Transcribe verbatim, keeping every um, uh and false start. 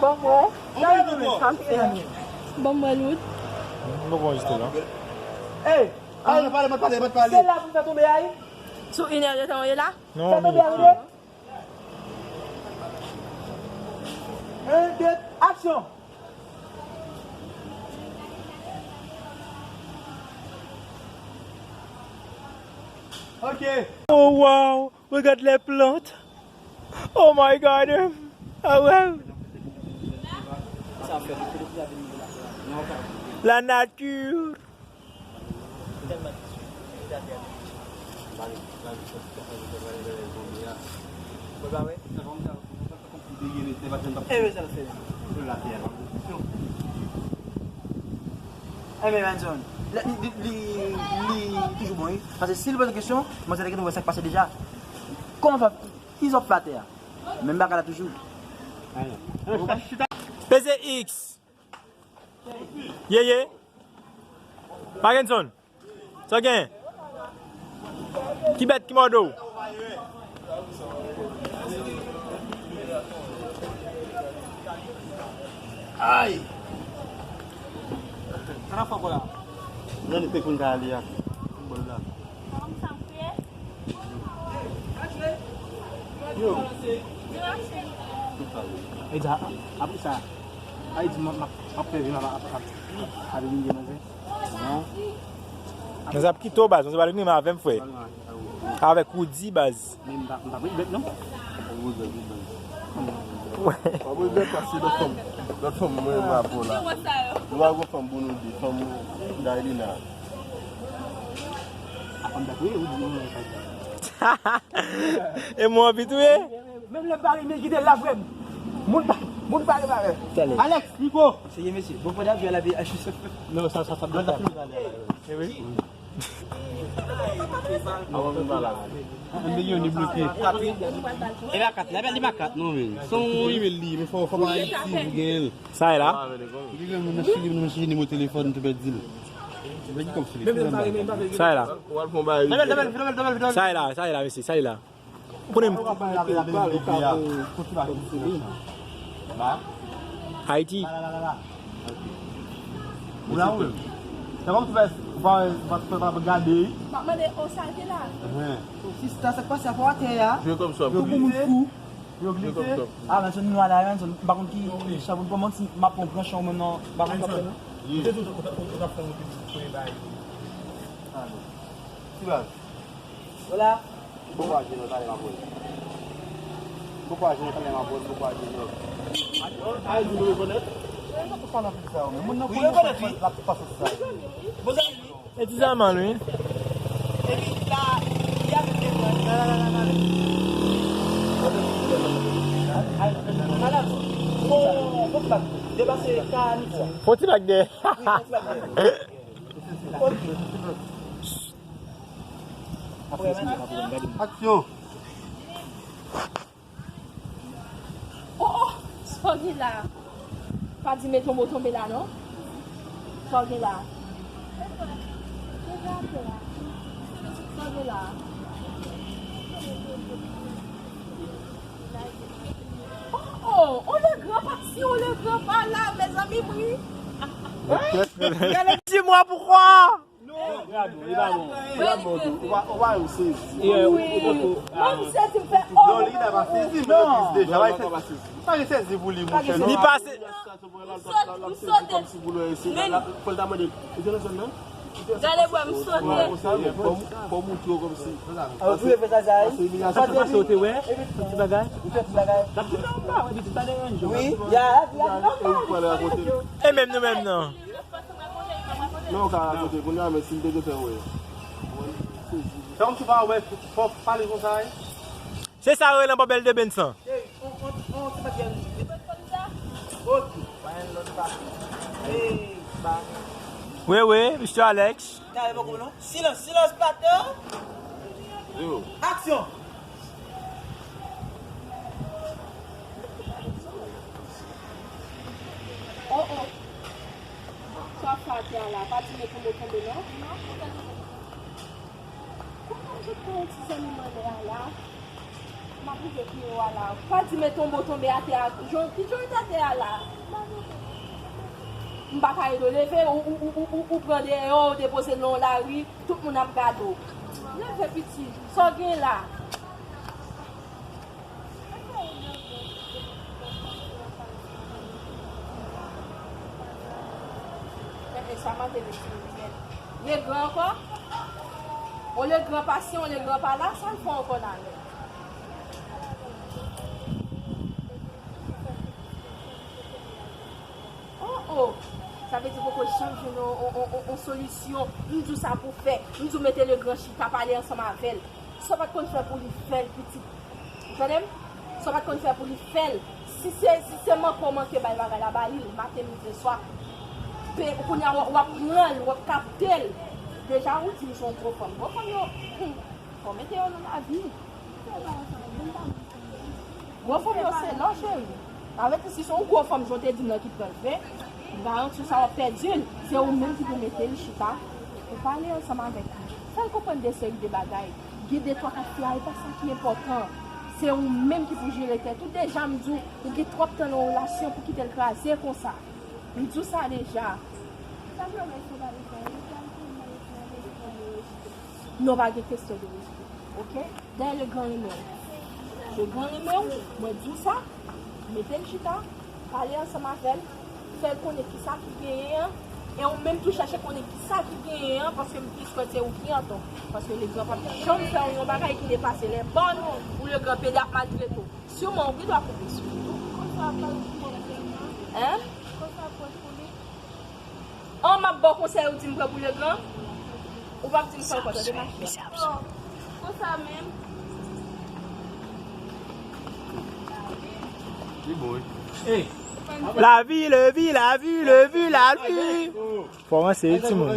Bon, mwen. Bon, mwen, Loud. Mwen pa anrejistre la. Hey! Pale, pale, pale, pale. Se la pou fè tonbe a, wi. Sou inè de tan, w ye la? Non, fè tonbe a, wi. Un, deux, action! Ok. Oh wow, regarde les plantes. Oh my God. Ah ouais. La nature. Enben, Benson, li, li, li, li toujou bon, wi. Paske si l poze kesyon, mwen se te gentan wè sa k pase deja. Kòman fè, ki zòp fè atè a? Menm bagay la toujou. Peze X. Ye, ye. Parkinson. Sa w gen? Ki bèt ki mòde w? Ay! Sa n ap fè ankò la? Nan li te konn ka ale a. Bòl la. Yo. Apre sa, apre sa, Ayiti, m ap, m ap, m ap fè vin ap, ap, ap, ap vin gen manzè. Non. Manzè ap kite w, baz. Manzè pa vin menm avè m, frè. Avèk Roody, baz. Men m pa, m pa brit bèt, non. Pa brit bèt, paske lòt fanm, lòt fanm mwen, m ap la. Nou pa gon fanm pou nou de, fanm Dailina. A fanm dat wi, ou di mwen sa. E mwen anvi touye. Menm lè m pa renmen kite l la frè m. Moun pa, moun pa repare. Alex, Nico. Seye mesye. Bon, pandan avi a la vi a jis. Non, sa, sa, sa, sa, sa. E wi. Avan m pa la. Yon li bloke. E pa kat, la bèl li pa kat non men. Se yon email li, men fò, fò pa Ayiti pou gen l. Sa e la? Li gen moun nan Chili, moun nan Chili, nimewo telefòn, tou pèdi l. Sa e la? Sa e la, sa e la, mesye, sa e la. Ou konnen m. Ayiti. Sa kòm tou fè, va, va, va, va gade. M ap mande, o, sa te la. Sista, sa k pase a fò atè a? Yo glise. Yo glise. Ah, men se nou ala, men se, m pa konn ki chan pou m pran, si m ap pran gran chan ou menm nan, m pa konn sa pou nou. Ou te di ou t ap fè yon piblik premye bagay. Ti baz. Hola. Bon kouraj, Junior, talè m ap wè. Bon kouraj, Junior, talè m ap wè, bon kouraj, Junior. Ay, di nou rekonèt? Mwen pa konn pale anpil sa yo, men moun nan konnen l ap pase sa. Bon, sa li. E ti Zaman, wi. Epi la, li avèk de mwen. La, la, la, la, la. Madanm, fò, fò ti bak. Depase ka ni fwa. Fò ti bak de. Wi, fò ti bak de. Ok. Apre, aksyon. Oh, oh, sa w gen la? Pa di men tonbe w tonbe la, non. Sa w gen la? Sa w gen la? Oh, oh, Pran pa la, mezanmi, wi. Dis-moi pourquoi. Non, li pa bon, li pa bon. Ou pa, ou pa yo sezi. Wi. Mwen m sezi, m fè, oh. Non, li pa sezi, men li deja pa sezi. Pa gen sezi pou li, monchè, non. Li pa se- M sote, m sote. Men fò l ta mande, ou te nan zòn nan? Gade bwè, m sote. Fò m, fò m moutre w kòmsi. Ou tou fè sa, sa, wi. Sa pase, ou te wè? Ti bagay? Ou fè ti bagay? N ap di non, pa wè, pitit, pa deranje. Wi, ya, ya, ya, non, pa wè. E menm nou menm, non. Non, ou ka rakonte, kounye a, men si m te gen fè wè. Sa kòmsi pa wè, fò pale konsa, wi. Se sa yo rele anba bèl de benn san. Wi, wi, mister Alex. Silans, silans, patnè. Aksyon. Oh, oh. Sa w ap fè atè a la? Pa di men tonbe, tonbe, non? Kòman m sot pran yon ti zanmi m anlè a la? M ap rive pi wo a la. Pa di men tonbe w tonbe atè a. Jan, ki jan w ret atè a la? M pa ka ede w leve, ou, ou, ou pran deyò, ou depoze l nan yon lari, tout moun ap gade w. Leve, pitit, sa w gen la? Enben, sa maten li di li menm. Legran ankò? On Legran pa si, on Legran pa la, sa l fè ankò la menm? Oh, oh. Sa vle di poko janm jwenn on, on, on, on, on solisyon. M di w sa pou fè. M di w mete Legran chita, pale ansanm avè l. Sa w pa t konn fè pou li, fè l, pitit. Ou tande m? Sa w pa t konn fè pou li, fè l. Si se, si se manke w manke bay bagay la, ba li l, maten, midi, swa. Pe, kounye a, w, w ap pran l, w ap kapte l. Deja, ou di m se yon gwo fanm. Gwo fanm yo, hmm, fò mete yo nan lavi. Gwo fanm yo se lò, cheri. Avèk si se yon gwo fanm, jan w te di m nan ki pral fè, m garanti w sa w ap pèdi l. Se ou menm ki pou mete l chita. Ou pale ansanm avèk li. Fè l konprann de seri de bagay. Gen de twa kat fi a, e pa sa ki enpòtan. Se ou menm ki pou jere tèt ou. Deja, m di w, ou gen twòp tan nan yon relasyon pou kite l kraze konsa. M di w sa deja. Non, pa gen kesyon de respe. Oke? Dayè Legran renmen w. Legran renmen w, mwen di w sa. Mete l chita, pale ansanm avè l, fè l konnen kisa ki genyen an, e ou menm tou chèche konnen kisa ki genyen an, paske m plis kwè se ou ki antò. Paske Legran p ap janm fè w yon bagay ki depase lè bòn pou Legran pede ap maltrete w. Siman, ou gen dwa koupe sou li tou. Hein? An, m ap ba w konsèy, ou di m pran pou Legran? Ou p ap di m sa ankò, tande, ma chère. Konsa menm. Li bon, wi. Lavi, levi, lavi, levi, lavi. Fò ranse, wi, timoun.